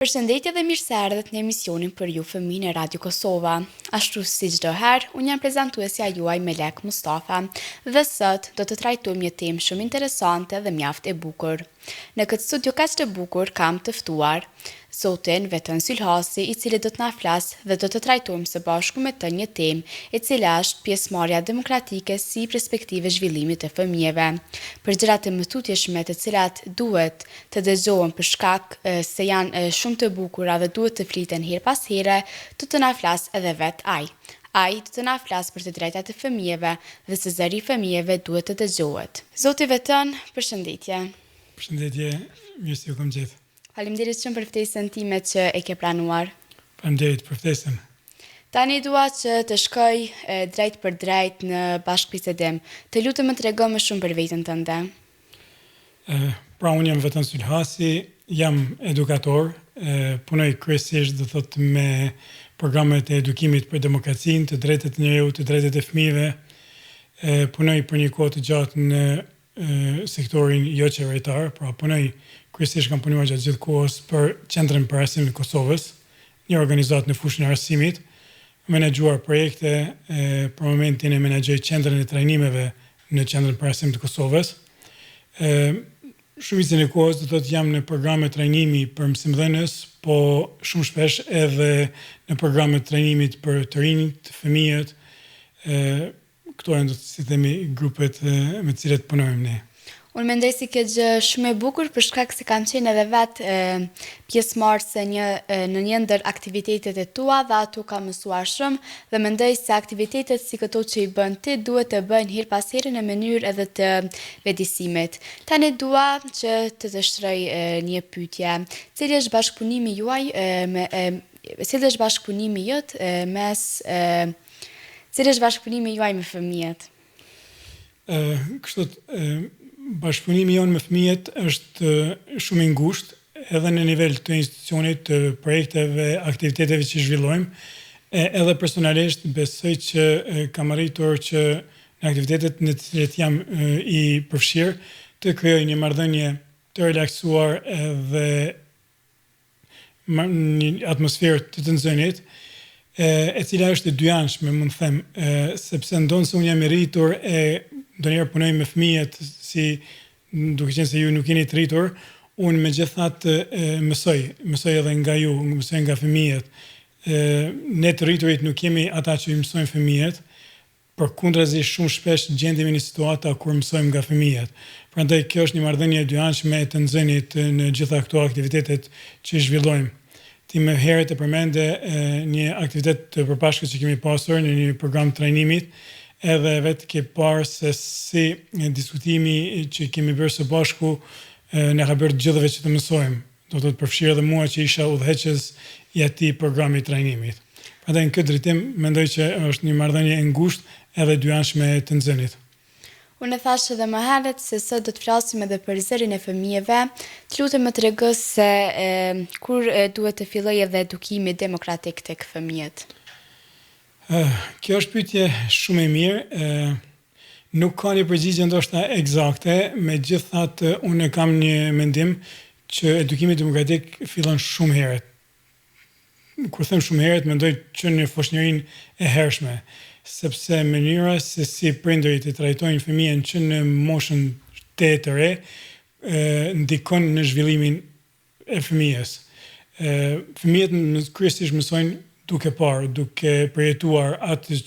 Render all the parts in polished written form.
Përshëndetje dhe mirë se erdhët në emisionin për ju fëmijë në Radio Kosova. Ashtu si çdo herë, unë jam prezantuesja juaj Melek Mustafa dhe sot do të trajtojmë një temë shumë interesante dhe mjaft e bukur. Në këtë studio kaq të bukur kam të ftuar zotin Veton Sylhasi, i cili do të na flasë dhe do të trajtojmë së bashku me të një temë, e cila është pjesëmarrja demokratike si perspektivë e zhvillimit të fëmijëve. Për gjërat e mëtutjeshme të cilat duhet të dëgjohen për shkak se janë shumë të bukura dhe duhet të fliten herë pas here, do të na flasë edhe vetë ai. Ai do të na flasë për të drejtat e fëmijëve dhe se zëri i fëmijëve duhet të dëgjohet. Zoti Veton, përshëndetje. Përshëndetje, mirë se ju kam gjetë. Faleminderit shumë për ftesën time që e ke pranuar. Faleminderit për ftesën. Tani dua që të shkoj drejtpërdrejt në bashkëbisedim. Të lutem më trego më shumë për veten tënde. Pra unë jam Veton Sylhasi, jam edukator, punoj kryesisht do thotë me programet e edukimit për demokracinë, të drejtat e njeriut, të drejtat e fëmijëve. Punoj për një kohë të gjatë në sektorin joqeveritar, pra punoj kryesisht kam punuar gjatë gjithë kohës për Qendrën për Arsim të Kosovës, një organizatë në fushën e arsimit, menaxhuar projekte, për momentin e menaxhoj qendrën e trajnimeve në Qendrën për Arsim të Kosovës. Shumicën e kohës do thotë jam në programe trajnimi për mësimdhënës, po shumë shpesh edhe në programe të trajnimit për të rinjtë, fëmijët, Këto janë do të si themi grupet me të cilat punojmë ne. Unë mendoj se kjo gjë është shumë e bukur për shkak se kam qenë edhe vetë pjesëmarrëse një në një ndër aktivitetet e tua dhe aty kam mësuar shumë dhe mendoj se aktivitetet si këto që i bën ti duhet të bëhen herë pas here në mënyrë edhe të vetëdijësimit. Tani dua që të të shtroj një pyetje. Cili është bashkëpunimi juaj me cili është bashkëpunimi jot mes Cili është bashkëpunimi juaj me fëmijët? Ë, kështu bashkëpunimi jonë me fëmijët është shumë i ngushtë, edhe në nivel të institucionit, të projekteve, aktiviteteve që zhvillojmë, e edhe personalisht besoj që kam arritur që në aktivitetet në të cilat jam i përfshirë, të krijoj një marrëdhënie të relaksuar edhe një atmosferë të të nxënit, e cila është e dyanshme, mund të them, sepse ndonëse unë jam i rritur e ndonjëherë punoj me fëmijët si duke qenë se ju nuk jeni të rritur, unë megjithatë mësoj, mësoj edhe nga ju, mësoj nga fëmijët. Ne të rriturit nuk jemi ata që i mësojmë fëmijët, Përkundrazi shumë shpesh gjendemi në situata kur mësojmë nga fëmijët. Prandaj kjo është një marrëdhënie e dyanshme e të nxënit në gjitha këto aktivitetet që zhvillojmë. Ti më herët e përmende një aktivitet të përbashkët që kemi pasur në një program trajnimit, edhe vetë ke parë se si diskutimi që kemi bërë së bashku na ka bërë të gjithëve që të mësojmë. Do të thotë përfshirë edhe mua që isha udhëheqës i atij programi trajnimit. Prandaj në këtë drejtim mendoj që është një marrëdhënie e ngushtë edhe e dyanshme e të nxënit. Unë e thashë edhe më herët se sot do të flasim edhe për zërin e fëmijëve. Të lutem më trego se kur duhet të fillojë edhe edukimi demokratik tek fëmijët. Kjo është pyetje shumë e mirë. Nuk ka një përgjigje ndoshta ekzakte, megjithatë unë kam një mendim që edukimi demokratik fillon shumë herët. Kur them shumë herët, mendoj që në foshnjërinë e hershme, sepse mënyra se si prindërit e trajtojnë fëmijën që në moshën te të re, ndikon në zhvillimin e fëmijës. Fëmijët kryesisht mësojnë duke parë, duke përjetuar atë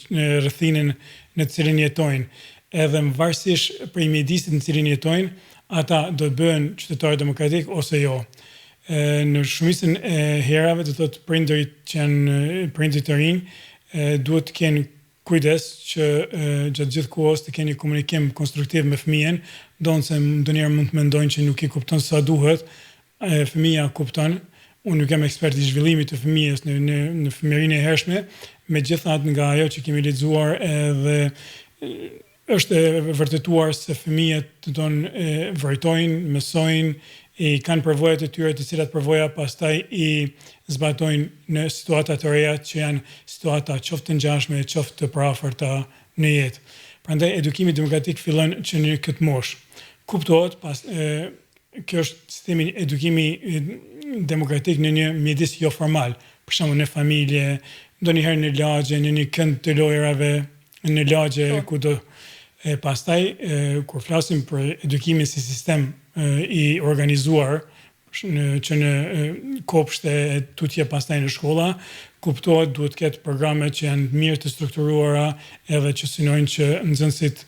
rrethinën në të cilën jetojnë. Edhe varësisht prej mjedisit në të cilin jetojnë, ata do të bëhen qytetarë demokratik ose jo. Në shumicën e herave, do të thotë prindërit që janë prindërit të rinj, duhet të kenë Kujdes që gjatë gjithë kohës të keni komunikim konstruktiv me fëmijën, ndonëse ndonjëherë mund të mendojnë që nuk i kupton sa duhet, fëmija kupton, unë nuk jam ekspert i zhvillimit të fëmijës në në në fëmijërinë e hershme, megjithatë nga ajo që kemi lexuar edhe Është e vërtetuar se fëmijët donë vrojtojnë, mësojnë, i kanë përvojat e tyre të cilat përvoja pastaj i zbatojnë në situata të reja që janë situata qoftë të ngjashme qoftë të përafërta në jetë. Prandaj edukimi demokratik fillon që në këtë moshë. Kuptohet pas e, Kjo është, si themi, edukimi demokratik në një mjedis joformal, për shembull në familje, ndonjëherë në lagje, në një kënd të lojërave, në lagje po. kudo. E pastaj kur flasim për edukimin si sistem i organizuar, në, që në kopshte e tutje pastaj në shkolla, kuptohet duhet të ketë programe që janë mirë të strukturuara edhe që synojnë që nxënësit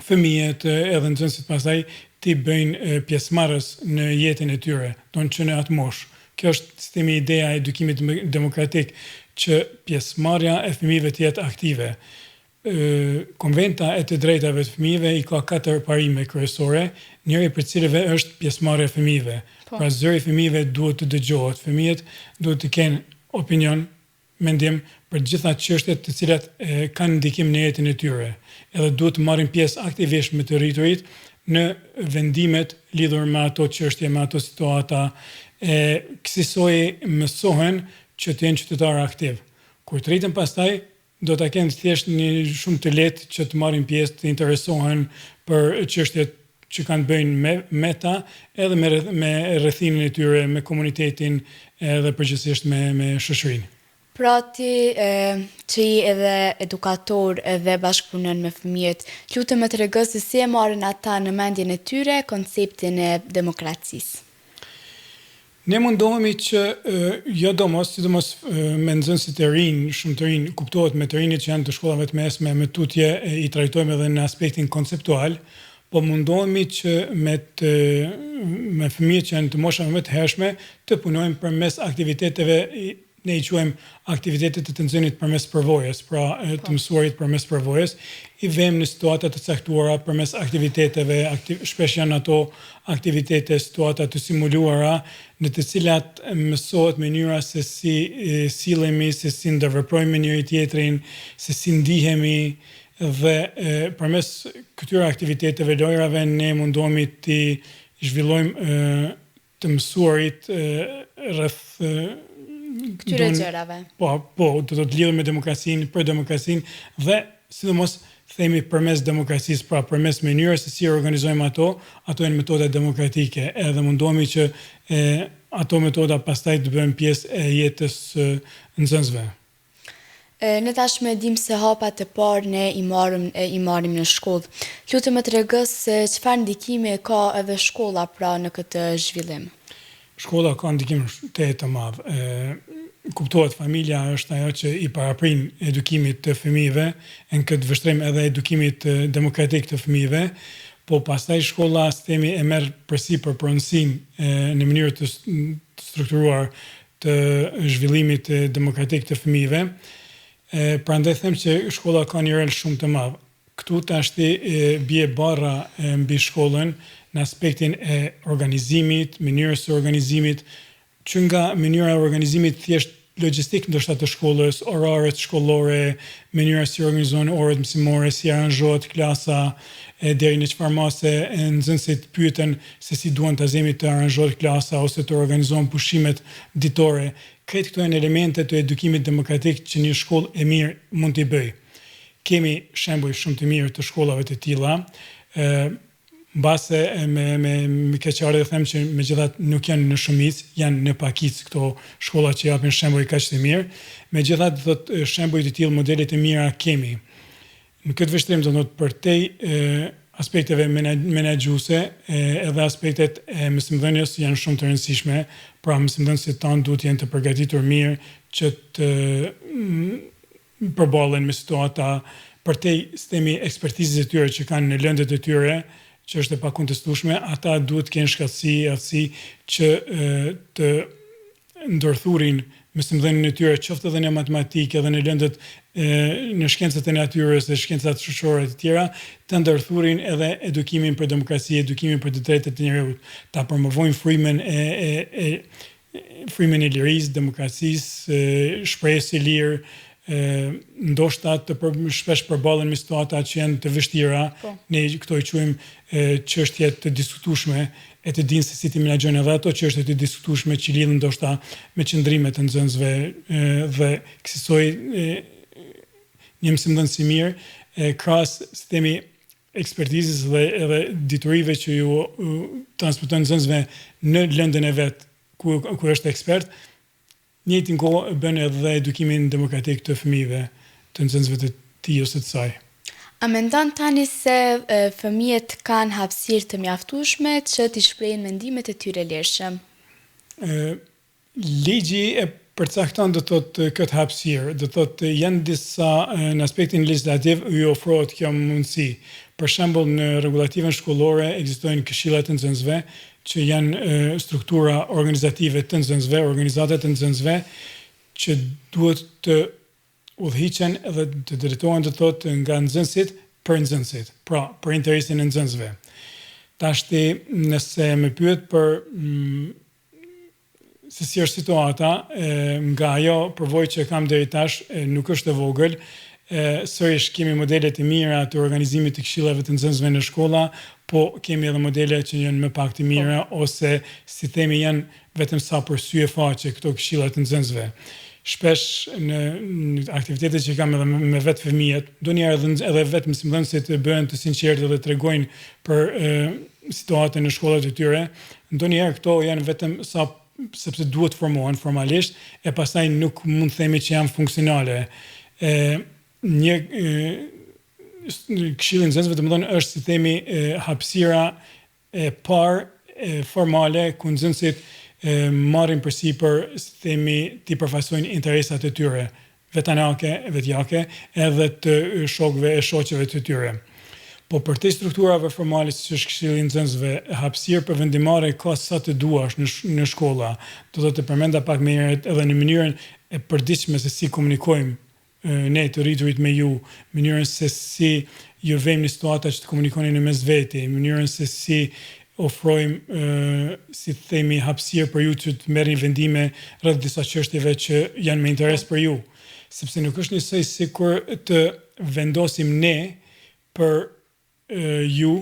fëmijët edhe nxënësit pastaj t'i bëjnë pjesëmarrës në jetën e tyre, domethënë që në atë moshë. Kjo është, si themi, ideja e edukimit demokratik, që pjesëmarrja e fëmijëve të jetë aktive. Konventa e të drejtave të fëmijëve i ka katër parime kryesore, njëri prej të cilëve është pjesëmarrja e fëmijëve. Po. Pra zëri i fëmijëve duhet të dëgjohet, fëmijët duhet të kenë opinion, mendim për të gjitha çështjet të cilat kanë ndikim në jetën e tyre, edhe duhet të marrin pjesë aktivisht me të rriturit në vendimet lidhur me ato çështje, me ato situata, e kësisoj mësohen që të jenë qytetarë aktivë. Kur të rriten pastaj, do ta kenë thjesht një shumë të lehtë që të marrin pjesë, të interesohen për çështjet që kanë të bëjnë me me ta, edhe me me rrethinën e tyre, me komunitetin edhe përgjithësisht me me shoqërinë. Pra ti që je edhe edukator edhe bashkëpunon me fëmijët, lutem më trego se si e marrin ata në mendjen e tyre konceptin e demokracisë. Ne mundohemi që jo domos, sidomos me nxënësit e rinj, shumë të rinj, kuptohet me të rinjët që janë të shkollave të mesme, më tutje i trajtojmë edhe në aspektin konceptual, po mundohemi që me të me fëmijët që janë të moshave më të hershme të punojmë përmes aktiviteteve ne i quajmë aktivitete të të nxënit përmes përvojës, pra të po. mësuarit përmes përvojës, i vëmë në situata të caktuara përmes aktiviteteve, aktiv, shpesh janë ato aktivitete, situata të simuluara, në të cilat mësohet mënyra se si sillemi, se si ndërveprojmë me njëri-tjetrin, se si ndihemi dhe e, përmes këtyre aktiviteteve, lojrave ne mundohemi t'i zhvillojmë të mësuarit rreth këtyre gjërave. Po, po, do të lidhur me demokracinë, për demokracinë dhe sidomos themi përmes demokracisë, pra përmes mënyrës se si organizojmë ato, ato janë metoda demokratike, edhe mundohemi që e, ato metoda pastaj të bëhen pjesë e jetës së nxënësve. Ne tashmë e dimë se hapat e parë ne i marrim i marrim në shkollë. Lutem më trego se çfarë ndikimi ka edhe shkolla pra në këtë zhvillim. Shkolla ka ndikim tejet të madh. Kuptohet familja është ajo që i paraprin edukimit të fëmijëve, e në këtë vështrim edhe edukimit demokratik të fëmijëve, po pastaj shkolla si themi e merr përsipër pronësinë në mënyrë të strukturuar të zhvillimit demokratik të fëmijëve. Prandaj them që shkolla ka një rol shumë të madh. Këtu tashti bie barra mbi shkollën në aspektin e organizimit, mënyrës së organizimit, që nga mënyra e organizimit thjesht logjistik ndoshta të shkollës, oraret shkollore, mënyra si organizohen orët mësimore, si aranzhohet klasa, e deri në çfarë mase nxënësit pyeten se si duan ta zemi të aranzhohet klasa ose të organizohen pushimet ditore. Krejt këto janë elemente të edukimit demokratik që një shkollë e mirë mund t'i bëjë. Kemi shembuj shumë të mirë të shkollave të tilla, mbase me me me keqardhje them që megjithatë nuk janë në shumicë, janë në pakicë këto shkolla që japin shembuj kaq të mirë. Megjithatë do thotë shembuj të tillë, modele të mira kemi. Në këtë vështrim do të thotë përtej aspekteve menaxhuese, edhe aspektet e mësimdhënies janë shumë të rëndësishme, pra mësimdhënësit tanë duhet të jenë të përgatitur mirë që të përballen me situata përtej, si themi, ekspertizës së tyre që kanë në lëndët e tyre, që është e pakontestueshme, ata duhet të kenë shkathtësi, aftësi që të ndërthurin mësimdhënien e tyre qoftë edhe në matematikë edhe në lëndët e, në shkencat e natyrës dhe shkencat shoqërore të tjera, të ndërthurin edhe edukimin për demokraci, edukimin për të drejtat e njeriut, ta promovojnë frymën e, e, e frymën e lirisë, demokracisë, shprehjes së lirë, ndoshta të për, shpesh përballen me situata që janë të vështira, po. ne këto i quajmë çështje të diskutueshme, e të dinë se si t'i menaxhojnë edhe ato çështje të diskutueshme që lidhen ndoshta me qëndrimet e nxënësve dhe kësisoj një mësimdhënës i mirë, krahas, si themi, ekspertizës dhe edhe diturive që ju transmeton nxënësve në lëndën e vet ku ku është ekspert, njëjtën kohë bën edhe edukimin demokratik të fëmijëve, të nxënësve të tij ose të saj. A mendon tani se fëmijët kanë hapësirë të mjaftueshme që t'i shprehin mendimet e tyre lirshëm? Ligji e përcakton do të thotë këtë hapësirë, do të thotë janë disa në aspektin legjislativ ju ofrohet kjo mundësi. Për shembull në rregullativën shkollore ekzistojnë këshilla të nxënësve që janë struktura organizative të nxënësve, organizata të nxënësve që duhet të udhëhiqen dhe të drejtohen do të thotë nga nxënësit për nxënësit, pra për interesin e nxënësve. Tashti nëse më pyet për se si është situata, nga ajo përvojë që kam deri tash, nuk është e vogël, sërish kemi modele të mira të organizimit të këshillave të nxënësve në shkolla, po kemi edhe modele që janë më pak të mira ose si themi janë vetëm sa për sy e faqe këto këshilla të nxënësve. Shpesh në, në aktivitetet që kam edhe me vetë fëmijët, ndonjëherë edhe edhe vetë mësimdhënësit bëhen të sinqertë dhe tregojnë për e, situatën në shkollat e tyre, Ndonjëherë këto janë vetëm sa sepse duhet të formohen formalisht e pastaj nuk mund të themi që janë funksionale. E, një këshilli i nxënësve domethënë është si themi hapësira e parë e formale ku nxënësit marrin përsipër si themi t'i përfaqësojnë interesat e tyre vetanake, vetjake, edhe të shokëve e shoqeve të tyre. Po përtej strukturave formale siç është Këshilli i Nxënësve, hapësirë për vendimmarrje ka sa të duash në në shkolla. Do të të përmenda pak më herët edhe në mënyrën e përditshme se si komunikojmë ne të rriturit me ju, mënyrën se si ju vejmë në situata që të komunikoni në mes veti, mënyrën se si ofrojmë, si të themi, hapësirë për ju që të merrni vendime rreth disa çështjeve që janë me interes për ju. Sepse nuk është njësoj sikur të vendosim ne për ju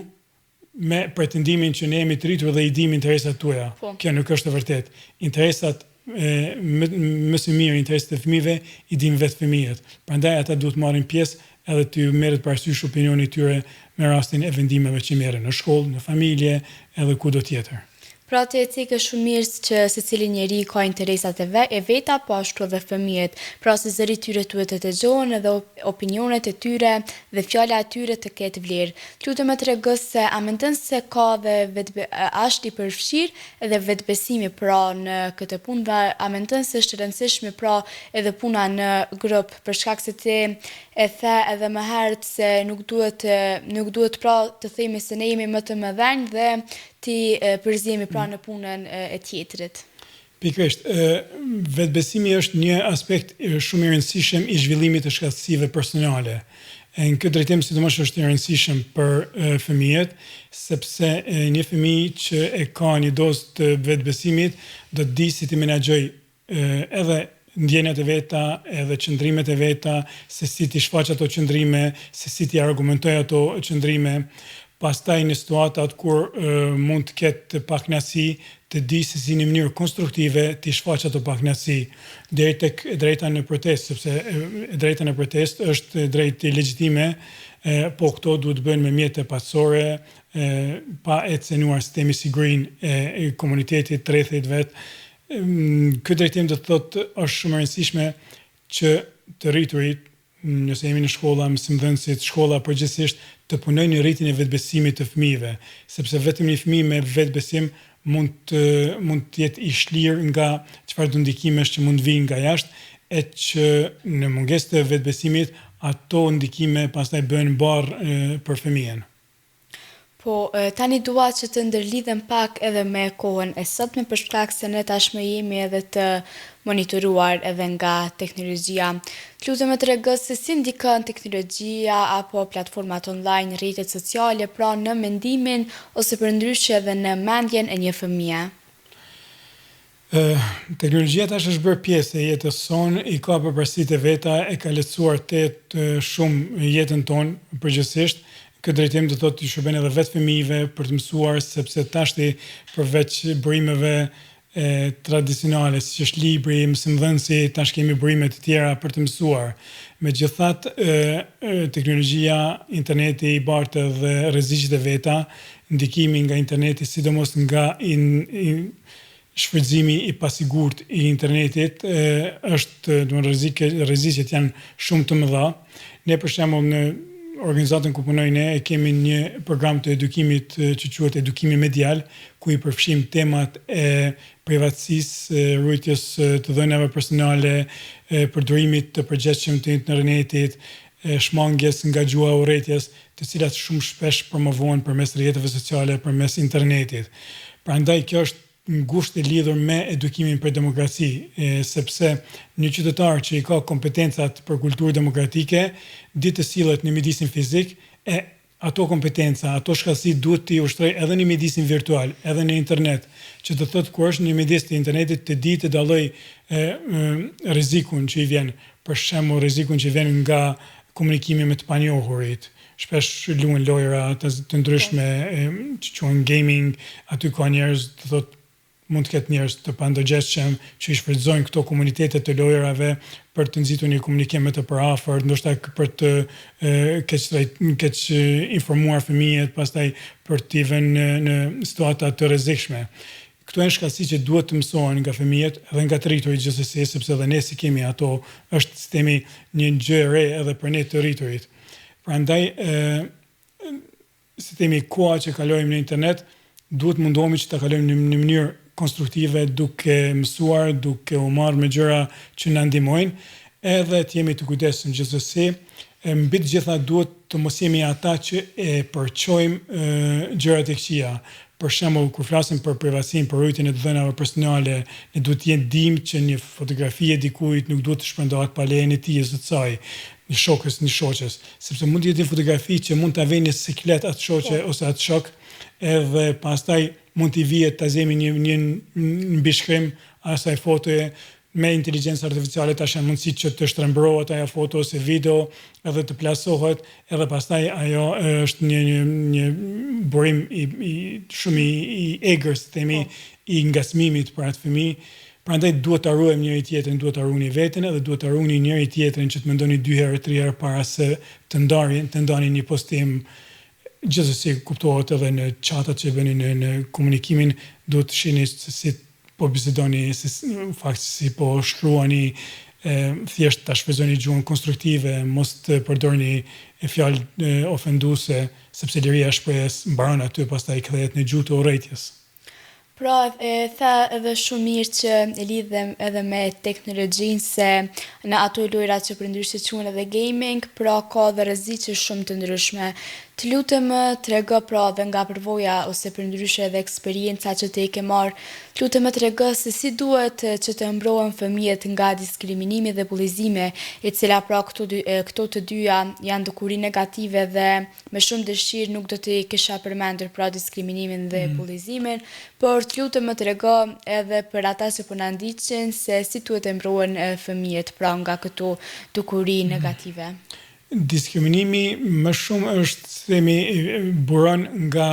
me pretendimin që ne jemi të rritur dhe i dimë interesat tuaja. Po. Kjo nuk është e vërtetë. Interesat e, më, më së miri interesat e fëmijëve i dinë vetë fëmijët. Prandaj ata duhet të marrin pjesë edhe të merret parasysh opinioni i tyre me rastin e vendimeve që merren në shkollë, në familje, edhe kudo tjetër. Pra ti e ceke shumë mirë që secili njeri ka interesat e ve, e veta, po ashtu edhe fëmijët. Pra se zëri i tyre duhet të dëgjohen edhe opinionet e tyre dhe fjala e tyre të ketë vlerë. Të lutem më trego se a mendon se ka dhe vetbe, është i përfshirë edhe vetëbesimi pra në këtë punë dhe a mendon se është e rëndësishme pra edhe puna në grup për shkak se ti e the edhe më herët se nuk duhet nuk duhet pra të themi se ne jemi më të mëdhenj dhe t'i përzihemi pra në punën e tjetrit. Pikërisht, vetëbesimi është një aspekt shumë i rëndësishëm i zhvillimit të shkathtësive personale. E në këtë drejtim sidomos është i rëndësishëm për fëmijët, sepse një fëmijë që e ka një dozë të vetëbesimit do të dijë si t'i menaxhojë edhe ndjenjat e veta, edhe qëndrimet e veta, se si t'i shfaqë ato qëndrime, se si t'i argumentojë ato qëndrime. Pastaj në situatat kur mund të ketë pakënaqësi, të dijë se si në mënyrë konstruktive t'i shfaqë ato pakënaqësi, deri tek e drejta në protestë, sepse e drejta në protestë është e drejtë legjitime, po këto duhet të bëhen me mjete paqësore, pa e cenuar si themi sigurinë e komunitetit, të rrethit vet. Në këtë drejtim do të thotë është shumë e rëndësishme që të rriturit, nëse jemi në shkolla, mësimdhënësit, shkolla përgjithësisht të punojnë në rritjen e vetëbesimit të fëmijëve, sepse vetëm një fëmijë me vetëbesim mund të mund të jetë i shlirë nga çfarëdo ndikimesh që mund të vijnë nga jashtë e që në mungesë të vetëbesimit ato ndikime pastaj bëhen barrë për fëmijën. Po, tani dua që të ndërlidhem pak edhe me kohën e sotme për shkak se ne tashmë jemi edhe të monitoruar edhe nga teknologjia. Të lutem më trego se si ndikon teknologjia apo platformat online, rrjetet sociale, pra në mendimin ose përndryshe edhe në mendjen e një fëmije. Teknologjia tash është bërë pjesë e jetës sonë, i ka përparësitë e veta, e ka lehtësuar tejet shumë jetën tonë përgjithësisht. Në këtë drejtim do thotë i shërben edhe vetë fëmijëve për të mësuar sepse tashti përveç burimeve e tradicionale, siç është libri, mësimdhënësi, tash kemi burime të tjera për të mësuar. Megjithatë, teknologjia, interneti i bart edhe rreziqet e veta, ndikimi nga interneti, sidomos nga in, in, shfrytëzimi i pasigurt i internetit është, domethënë rrezik, rreziqet janë shumë të mëdha. Ne për shembull në organizatën ku punoj ne e kemi një program të edukimit që quhet edukimi medial, ku i përfshijmë temat e privatësisë, ruajtjes së të dhënave personale, përdorimit të përgjegjshëm të internetit, shmangies nga gjuha e urrejtjes, të cilat shumë shpesh promovohen përmes rrjeteve sociale, përmes internetit. Prandaj kjo është ngushtë e lidhur me edukimin për demokraci, sepse një qytetar që i ka kompetencat për kulturë demokratike, di të sillet në mjedisin fizik, e ato kompetenca, ato shkathtësi duhet t'i ushtrojë edhe në mjedisin virtual, edhe në internet, që do të thotë kur është në mjedis të internetit të dijë të dallojë rrezikun që i vjen, për shembull rrezikun që vjen nga komunikimi me të panjohurit. Shpesh luhen lojëra të, të ndryshme që quhen gaming, aty ka njerëz, do të thotë mund të ketë njerëz të pandërgjegjshëm që i shfrytëzojnë këto komunitete të lojërave për të nxitur një komunikim më të përafërt, ndoshta për të keq keq informuar fëmijët, pastaj për t'i vënë në, në situata të rrezikshme. Këto janë shkathtësi që duhet të mësohen nga fëmijët dhe nga të rriturit gjithsesi, sepse edhe ne s'i kemi ato, është si themi një gjë e re edhe për ne të rriturit. Prandaj ë si themi koha që kalojmë në internet duhet mundohemi që ta kalojmë në, në mënyrë konstruktive duke mësuar, duke u marrë me gjëra që na ndihmojnë, edhe të jemi të kujdesshëm gjithsesi. E mbi të gjitha duhet të mos jemi ata që e përçojmë gjërat e këqija. Për shembull, kur flasim për privatësinë, për ruajtjen e të dhënave personale, ne duhet të dimë që një fotografi e dikujt nuk duhet të shpërndahet pa lejen e tij ose të saj, një shokës, një shoqes, sepse mund të jetë një fotografi që mund ta vejë në siklet atë shoqe po. ose atë shok, edhe pastaj mund t'i vihet ta zemi një një mbishkrim asaj fotoje me inteligjencë artificiale tash janë mundësi që të shtrembërohet ajo foto ose video edhe të plasohet edhe pastaj ajo është një një një burim i, i shumë i, i egër, si themi, po. i ngacmimit për atë fëmijë. Prandaj duhet ta ruajmë njëri tjetrin, duhet ta ruani veten edhe duhet ta ruani njëri tjetrin që të mendoni dy herë, tri herë para se të ndani, të ndani një postim gjithsesi kuptohet edhe në chatat që bëni në në komunikimin duhet të shihni se si po bisedoni, se në fakt si po shkruani, e, thjesht ta shfrytëzoni gjuhën konstruktive, mos të përdorni fjalë ofenduese, sepse liria e shprehjes mbaron aty, pastaj kthehet në gjuhë të urrejtjes. Pra, e the edhe shumë mirë që e lidhem edhe me teknologjinë se në ato lojra që përndryshe quhen edhe gaming, pra ka edhe rreziqe shumë të ndryshme. Të lutem më trego pra edhe nga përvoja ose përndryshe edhe eksperienca që ti e ke marrë, të lutem më trego se si duhet që të mbrohen fëmijët nga diskriminimi dhe bullizimi, e cila pra këto dy, këto të dyja janë dukuri negative dhe Me shumë dëshirë nuk do t'i kisha përmendur pra diskriminimin dhe bullizimin, por të lutem më trego edhe për ata që po na ndiqin se si duhet të mbrohen fëmijët pra nga këto dukuri negative. Diskriminimi më shumë është, si themi, buron nga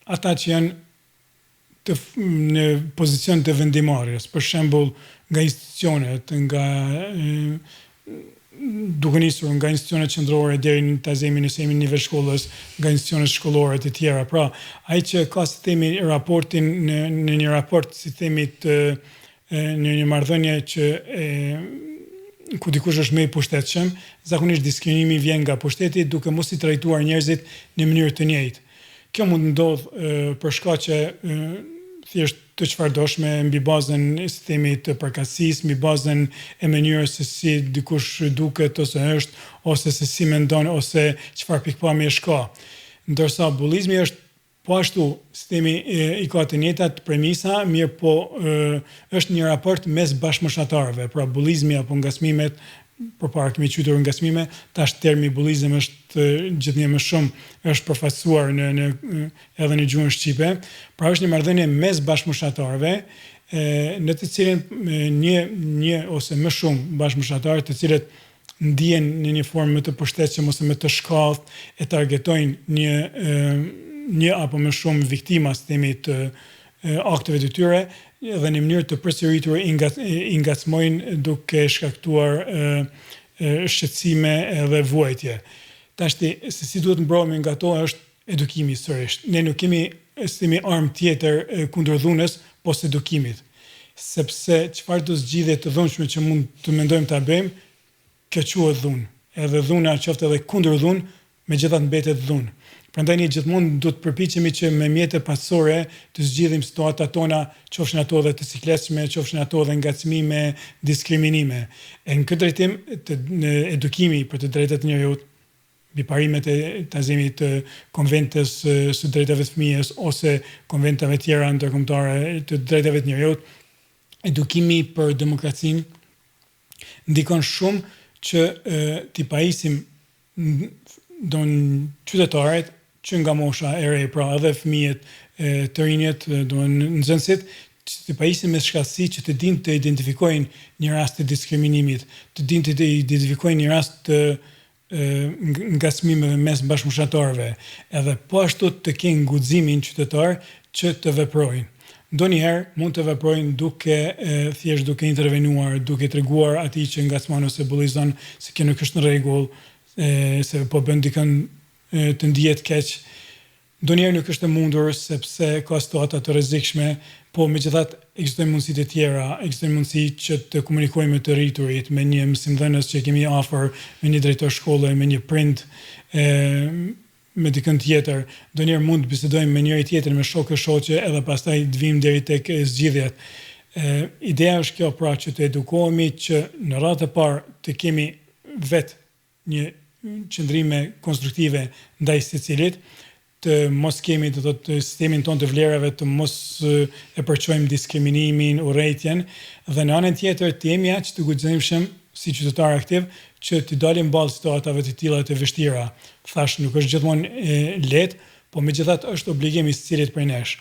ata që janë të në pozicion të vendimmarrjes, për shembull nga institucionet, nga duke nisur nga institucionet qendrore deri në ta zemi nëse jemi në nivel shkollës, nga institucionet shkollore të tjera. Pra, ai që ka si themi raportin në në një raport si themi të në një marrëdhënie që e, ku dikush është më i pushtetshëm, zakonisht diskriminimi vjen nga pushteti duke mos i trajtuar njerëzit në mënyrë të njëjtë. Kjo mund të ndodhë për shkaqe thjesht të çfarëdoshme mbi bazën si themi të përkatësisë, mbi bazën e mënyrës se si dikush duket ose është, ose se si mendon ose çfarë pikëpamjesh ka. Ndërsa bullizmi është Po ashtu, si themi, i ka të njëjtat premisa, mirëpo është një raport mes bashkëmoshatarëve, pra bullizmi apo ngacmimet, përpara kemi quajtur ngacmime, tash termi bullizëm është gjithnjë më shumë është përfaqësuar në në edhe në gjuhën shqipe. Pra është një marrëdhënie mes bashkëmoshatarëve, në të cilën një një ose më shumë bashkëmoshatarë të cilët ndihen në një formë më të pushtetshëm ose më të shkathët e targetojnë një një apo më shumë viktima, si themi, të akteve të tyre dhe në mënyrë të përsëritur i ngacmojnë duke shkaktuar shqetësime edhe vuajtje. Tashti, se si duhet mbrohemi nga to është edukimi sërisht. Ne nuk kemi, si themi, armë tjetër kundër dhunës pos edukimit. Sepse çfarëdo zgjidhje të dhunshme që mund të mendojmë ta bëjmë, Kjo quhet dhunë. Edhe dhuna, qoftë edhe kundërdhunë, megjithatë mbetet dhunë. Prandaj ne gjithmonë duhet të përpiqemi që me mjete paqësore të zgjidhim situatat tona, qofshin ato edhe të sikletshme, qofshin ato edhe ngacmime, diskriminime. E në këtë drejtim, të, në edukimi për të drejtat e njeriut, mbi parimet e ta zemi të Konventës së Drejtave të Fëmijës ose konventave tjera ndërkombëtare të drejtave të njeriut, edukimi për demokracinë ndikon shumë që t'i pajisim don qytetarët që nga mosha e re, pra edhe fëmijët, të rinjët, do nxënësit, që t'i pajisim me shkathtësi që të dinë të identifikojnë një rast të diskriminimit, të dinë të identifikojnë një rast të ngacmimeve mes bashkëmoshatarëve, edhe po ashtu të kenë guximin qytetar që të veprojnë. Ndonjëherë mund të veprojnë duke thjesht duke intervenuar, duke treguar atij që ngacmon ose bullizon se kjo nuk është në rregull, se po bën dikën të ndihet keq. Ndonjëherë nuk është e mundur sepse ka situata të rrezikshme, po megjithatë ekzistojnë mundësi të tjera, ekzistojnë mundësi që të komunikojmë me të rriturit, me një mësimdhënës që e kemi afër, me një drejtor shkolle, me një prind, me dikën tjetër. Ndonjëherë mund të bisedojmë me njëri-tjetrin, me shokë e shoqe edhe pastaj të vijmë deri tek zgjidhjet. Ideja është kjo pra që të edukohemi që në radhë të parë të kemi vetë një qëndrime konstruktive ndaj secilit, të mos kemi, do thotë, sistemin tonë të vlerave të mos e përçojmë diskriminimin, urrejtjen dhe në anën tjetër të jemi aq të guximshëm si qytetarë aktiv që t'i dalim ballë situatave të tilla të vështira. Thashë, nuk është gjithmonë e lehtë, po megjithatë është obligim i secilit prej nesh.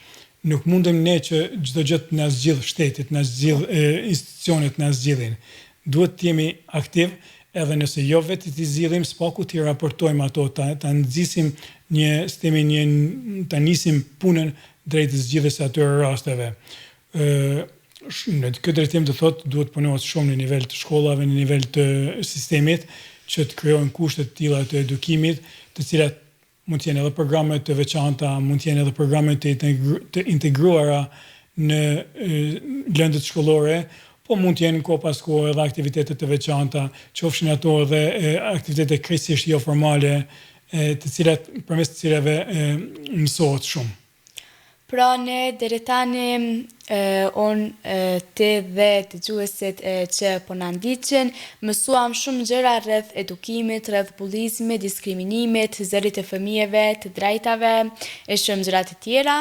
Nuk mundem ne që çdo gjë të na zgjidhë shteti, të na zgjidhë institucionet, të na zgjidhin. Duhet të jemi aktiv edhe nëse jo vetë t'i zgjidhim, së paku t'i raportojmë ato, ta ta nxisim një, si themi, një ta nisim punën drejt zgjidhjes së atyre rasteve. Ë në këtë drejtim do thotë duhet të punohet shumë në nivel të shkollave, në nivel të sistemit që të krijohen kushte të tilla të edukimit, të cilat Mund të jenë edhe programe të veçanta, mund të jenë edhe programe të të integruara në lëndët shkollore, po mund të jenë kohë pas kohe edhe aktivitete të veçanta, qofshin ato edhe aktivitete krejtësisht joformale, të cilat përmes të cilave mësohet shumë. Pra ne deri tani unë ti dhe dëgjuesit që po na ndiqin mësuam shumë gjëra rreth edukimit, rreth bullizmit, diskriminimit, zërit të fëmijëve, të drejtave e shumë gjëra të tjera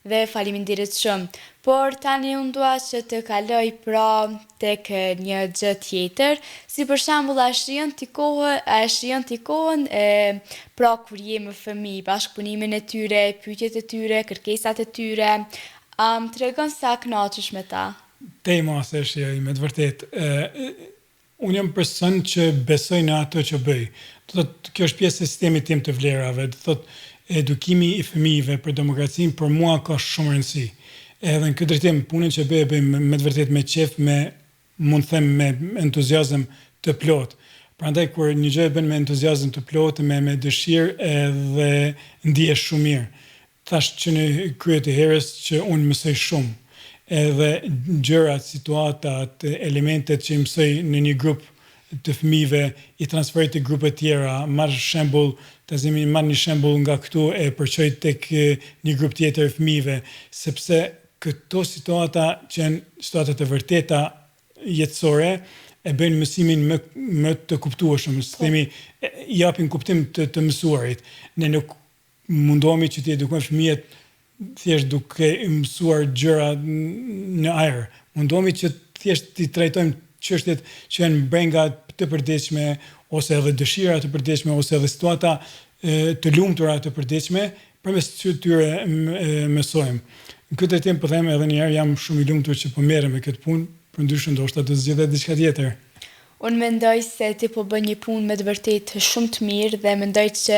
dhe faleminderit shumë. Por tani unë dua që të kaloj pra tek një gjë tjetër, si për shembull a e shijon ti kohën, a e shijon ti kohën e pra kur je me fëmijë, bashkëpunimin e tyre, pyetjet e tyre, kërkesat e tyre, a më tregon sa kënaqesh me ta? Tej mase e shijoj, me të vërtetë. Unë jam person që besoj në atë që bëj. Do thotë, kjo është pjesë e sistemit tim të vlerave. Do thotë, edukimi i fëmijëve për demokracinë për mua ka shumë rëndësi. Edhe në këtë drejtim, punën që bëj e bëj me të vërtetë me qejf, me mund të them me entuziazëm të plotë. Prandaj kur një gjë e bën me entuziazëm të plotë, me me dëshirë edhe ndihesh shumë mirë. Thashë që në krye të herës që unë mësoj shumë. Edhe gjërat, situatat, elementet që i mësoj në një grup të fëmijëve i transferoj te grupe tjera, marr shembull, ta zëmë marr një shembull nga këtu e përçoj tek një grup tjetër i fëmijëve, sepse këto situata që janë situata të vërteta jetësore e bëjnë mësimin më më të kuptueshëm, si themi, i japin kuptim të të mësuarit. Ne nuk mundohemi që t'i edukojmë fëmijët thjesht duke i mësuar gjëra në ajër. Mundohemi që thjesht t'i trajtojmë çështjet që janë brenga të përditshme ose edhe dëshira të përditshme ose edhe situata të lumtura të përditshme, përmes tyre mësojmë. Në këtë drejtim po them edhe një herë jam shumë i lumtur që po merrem me këtë punë, përndryshe ndoshta do zgjidhja diçka tjetër. Unë mendoj se ti po bën një punë me të vërtetë shumë të mirë dhe mendoj që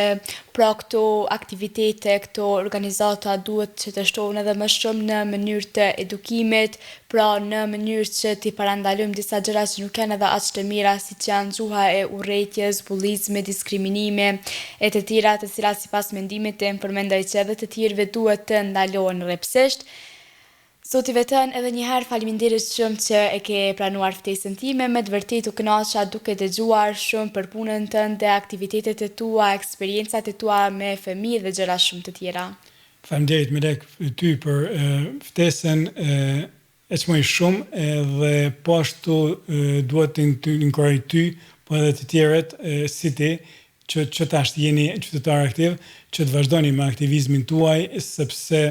pra këto aktivitete, këto organizata duhet që të shtohen edhe më shumë në mënyrë të edukimit, pra në mënyrë që t'i parandalojmë disa gjëra që nuk janë edhe aq të mira siç janë gjuha e urrejtjes, bullizmi, diskriminimi e të tjera të cilat sipas mendimit tim, por mendoj që edhe të tjerëve duhet të ndalohen rreptësisht. Zoti Veton, edhe një herë faleminderit shumë që e ke pranuar ftesën time, me të vërtetë u kënaqa duke dëgjuar shumë për punën tënde, aktivitetet e tua, eksperiencat e tua me fëmijë dhe gjëra shumë të tjera. Faleminderit Melek ty për ftesën, e çmoj shumë edhe po ashtu dua të inkurajoj ty, po edhe të tjerët si ti që që tash jeni qytetarë aktiv, që të vazhdoni me aktivizmin tuaj sepse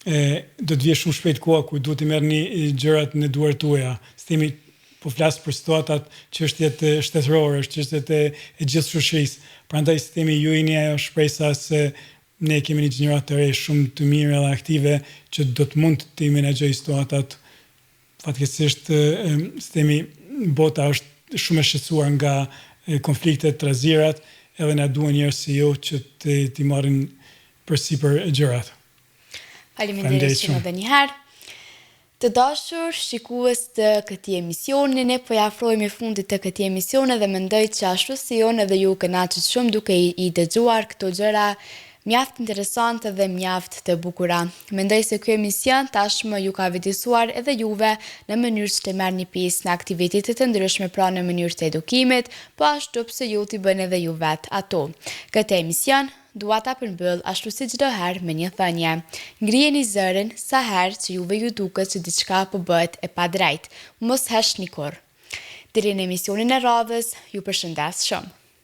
e do të vijë shumë shpejt koha kur duhet t'i merrni gjërat në duart tuaja. Si themi, po flas për situatat, çështjet shtetërore, çështjet e, e gjithë shoqërisë. Prandaj si themi, ju jeni ajo shpresa se ne kemi një gjeneratë të re shumë të mirë edhe aktive që do të mund të menaxhojë situatat. Fatkeqësisht, si themi, bota është shumë e shqetësuar nga konfliktet, trazirat, edhe na duhen njerëz si ju që të t'i marrin përsipër gjërat. Faleminderit shumë edhe një herë. Të dashur shikues të këtij emisioni, ne po i afrohemi fundit të këtij emisioni dhe mendoj që ashtu si unë edhe ju u kënaqët shumë duke i dëgjuar këto gjëra mjaft interesante dhe mjaft të bukura. Mendoj se ky emision tashmë ju ka vetëdijësuar edhe juve në mënyrë që të merrni pjesë në aktivitete të ndryshme pra në mënyrë të edukimit, po ashtu pse jo t'i bëni edhe ju vetë ato. Këtë emision Dua ta përmbyll ashtu si çdo herë me një thënie. Ngrijeni zërin sa herë që juve ju duket që diçka po bëhet e padrejtë. Mos heshtni kurrë. Deri në emisionin e radhës, ju përshëndes shumë.